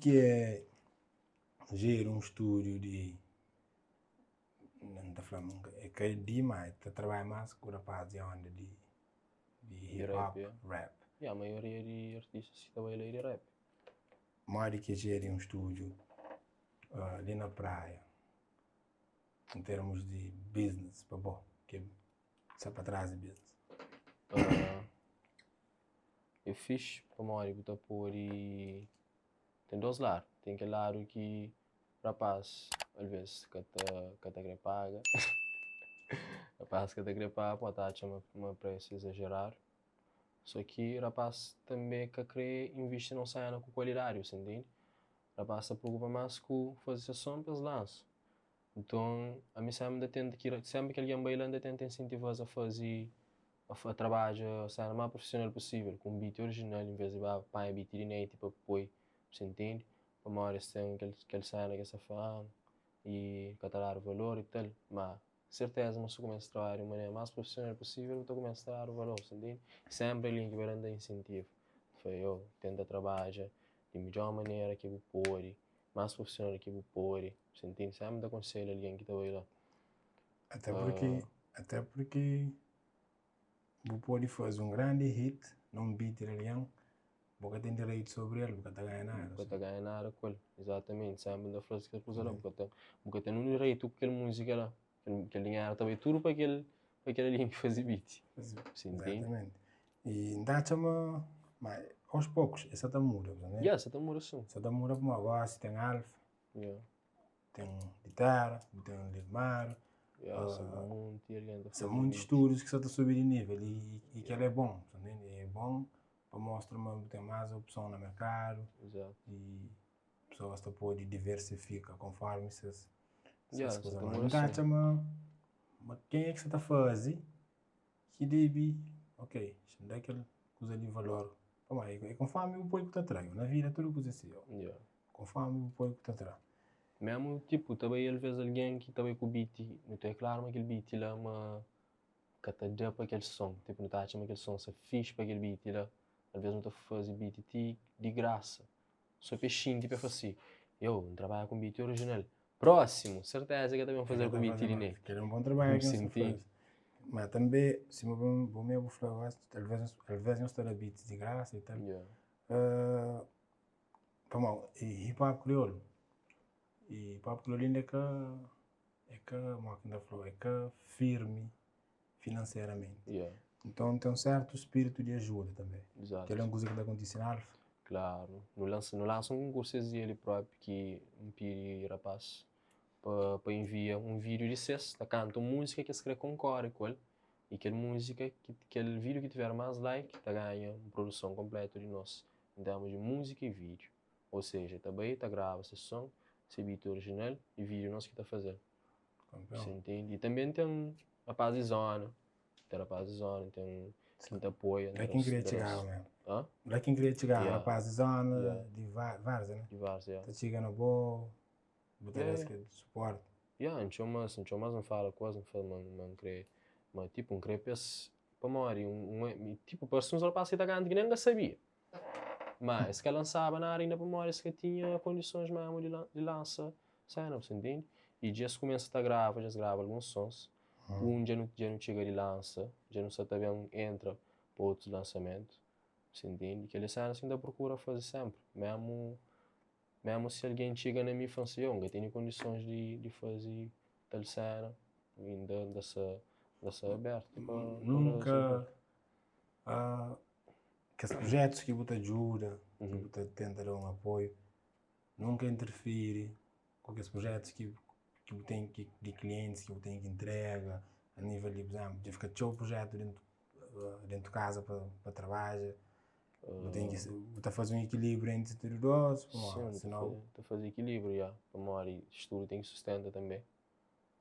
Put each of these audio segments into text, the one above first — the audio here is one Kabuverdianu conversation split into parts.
ki é jeri un stúdiu di, N ta fla ma é ka di, ma el ta trabadja más ku rapaz di onda di di hip hop, rap. Ya, maioria di artistas ki ta bai la é di rap. Modi ki é jeri un stúdiu li na Praia, en termus di business pa bo, ki sta pa tras di business? É fixi pamodi bu ta pode ten dos ladu, ten kel ladu ki rapaz alvês ka ta ka ta kre paga, rapaz ka ta kre paga pode ta atxa ma presu é izajeradu, so ki rapaz tanbe ka kre invisti na un sena ku kualidadi, bu sta ntende? Rapaz ta preokupa mas ku faze ses son pa es lansa. Nton ami senpri N ta tenta ki senpri ki algen bai la N ta tenta insentiva-s a faze a trabadja sena más profisional pusível ku un beat orijinal envês di ba panha beat di net pa poi, bu sa ntende? Pamodi es ten kel kel sena ki es ta fla ah i ka ta dadu valor i tal, má serteza ma si bu kumesa trabadja di un manera más profisional pusível bu ta kumesa ta dadu valor, bu sa ntende? Senpri algen ki bai la N ta insentiva, ta fla yo tenta trabadja di midjór manera ki bu pode. Más profissional ki bu pode, bu ntende? Sénpri N ta konselha algen ki ta bai la. Até purki, até purki bu pode faze un grandi hit na un beat di algen, bu ka ten direitu sobri el, bu ka ta ganha nada. Bu ka ta ganha nada ku el, izatamenti. Sénpri N ta fla-s kel kuza la, bu ka ten, bu ka ten nun direitu ku kel múzika la. Kel dinheru ta bai tudu pa kel, pa kel algen ki faze beat. Bu ntende? Izatamenti. I N ta atxa ma, ma aos pokus es sa ta muda, bu ntende? Ya, sa ta muda sin. Sa ta muda pamodi gosi ten Alfa, ten di tera, bu ten di mar, Ya, sa monti algen ta sa faze monti beat. stúdius ki sa ta subi di nível i, i kel-la é bon, bu ntende? É bon pa mostra ma bu ten más opson na merkadu i pesoas ta pode diversifika konformi ses Ya, ses sa kuza. ta Ma muda N ta sin. atxa ma, ma kenha ki sa ta faze ki debe, ok, xa-m da kel kuza li valor, pamodi é konformi bu poi ku ta tra, na vida tudu kuza é si, konformi bu poi ku ta tra. Memu tipo ta bai alvês algen ki ta bai ku beat, nu ta é klaru ma kel beat la ma ka ta da pa kel son, tipo nu ta atxa ma kel son sta fixi pa kel beat la, alvês nu ta faze beat ti di grasa, so pa e xinti pa e fla si, yo, N trabadja ku un beat orijinal, Prósimu, serteza ke ta ben fazel ku mi ti di ne. Kel é un bon trabadju ki nhos ta faze. Ma tanbe, sima bo mê bu fla gosi, alvês alvês nhos ta da beats di grasa i tal. Pamodi hip hop kriolu, hip hop kriolu inda é ka, é ka, modi ki N ta fla-u, é ka firmi finanseramenti. Nton ten un sertu spiritu di ajuda tanbe. Kel é un kuza ki ta kontise na Alfa. Klaru. Nu lansa nu lansa un konkursu es dia li propi ki N pidi rapaz pa pa envia un vídiu di ses ta kanta un múzika ki es kre konkore ku el i kel múzika ki kel vídiu ki tiver más like ta ganha un produson konpletu di nos en termus di múzika i vídiu. Ou seja, ta bai ta grava ses son, se beat orijinal i vídiu nos ki ta faze-l. Você entende? E também tem rapaz de zona. Tem rapaz de zona, tem quem te apoia. Lá quem queria chegar mesmo. Hã? Lá quem queria chegar, Yeah. rapaz de zona, Yeah. de Várzea, né? De Várzea, yeah. Ta txiga na bo, bu ta Yeah, da-s yeah. kel suporte. Yeah, N txoma-s, N txoma-s, N fala ku es, N fla ma ma N kre, ma tipo, N kre pa es, pamodi un, un, tipo, parse uns rapaz ki ta kanta ki nen N ka sabia. Ma es ka lansaba nada inda pamodi es ka tinha kondisons memu di di lansa sena, bu sa ntende? I dja es kumesa ta grava, dja es grava alguns sons, un dja nu dja nu txiga di lansa, dja nu sa ta ben entra pa otus lansamentu, bu sa ntende? Kel-li é senas ki N ta prokura faze senpri, memu memu si algen txiga na mi i fla-m si, yo, N ka tene kondisons di di faze tal sena, inda N ta sa N ta sa abertu pa pa Nunka Kes projetus ki bu ta djuda, ki bu ta tenta da un apoiu, nunka interfiri ku kes projetus ki ki bu ten ki di klientis ki bu ten ki ntrega, a nivel di, pur izemplu, dja fika txeu projetu dentu dentu kaza pa pa trabadja, bu ten ki bu ta faze un ekilibriu entri tudu dos, pamodi sinau. Ta faze ekilibriu, ya, pamodi studu ten ki sustenta tanbe.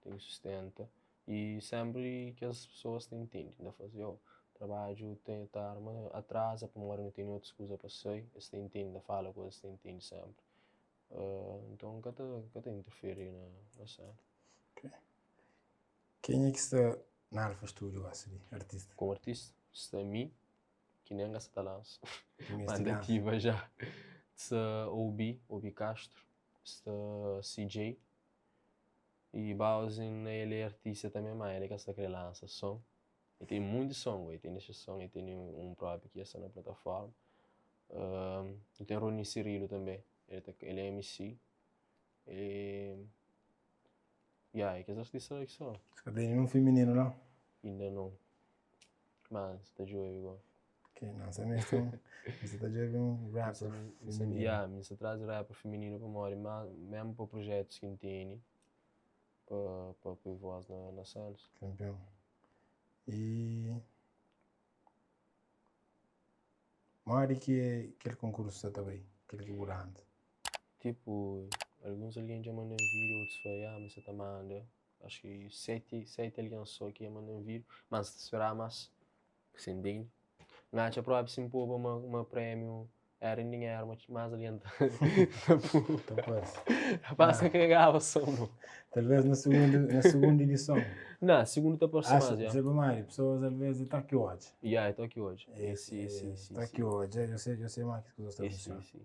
Ten ki sustenta y senpri kes pesoas ta intende, ta fla si, oh, trabadju ten ta arma atraza pamodi nu tene otus kuza pa sai, es ta intende, ta fala ku es, es ta intende senpri. Nton ka ta ka ta interferi na na sena. Ok. Kenha ki sta na Alfa Studio gosi li, artista? Komu artista, sta mi, ki nen ka sa ta lansa, Ki meste ma N ta lansa. ativa ja. Sta Obi, Obi Castro, sta CJ y Bowsin el é artista tanbê má el é ka sta kre lansa son. El tene munti son, el tene se son, el tene un propi ki dja sta na plataforma. Nu ten Rony Cirilo tanbê, el é MC. Ya, é kes artista la ki sta la. Ka ten ninhun fimininu la? Inda non. Ma N sta ta djobe go. Ok, nan sa meste un, N sta ta djobe un rapper fimininu. Ya, mi sta traze rapper fimininu pamodi ma mesmu pa projetus ki N tene pa pa poi voz na na senas. Kanpion. I modi ki é kel konkursu sta ta bai, kel ki bu da antis? Tipu, alguns algen dja manda-m vídiu, otus fla, ya, mi sta ta manda. Acho ki 7, 7 algen so ki manda-m vídiu, ma N sta spera mas, si N ntende. N atxa propi si N poba ma, ma prémiu era en dinheru, ma mas algen ta ta pu. Ta parse. Rapaz ka kre grava son no. Talvez na sugundu, na sugundu edison. Na, sugundu ta parse Acha, mas, ya. se pamodi, pesoas alvez é toki odja. Ya, é toki odja. É, Si, si, si, toki si. odja, eu sei, eu sei ma ki kuzas ta Si, funciona. si.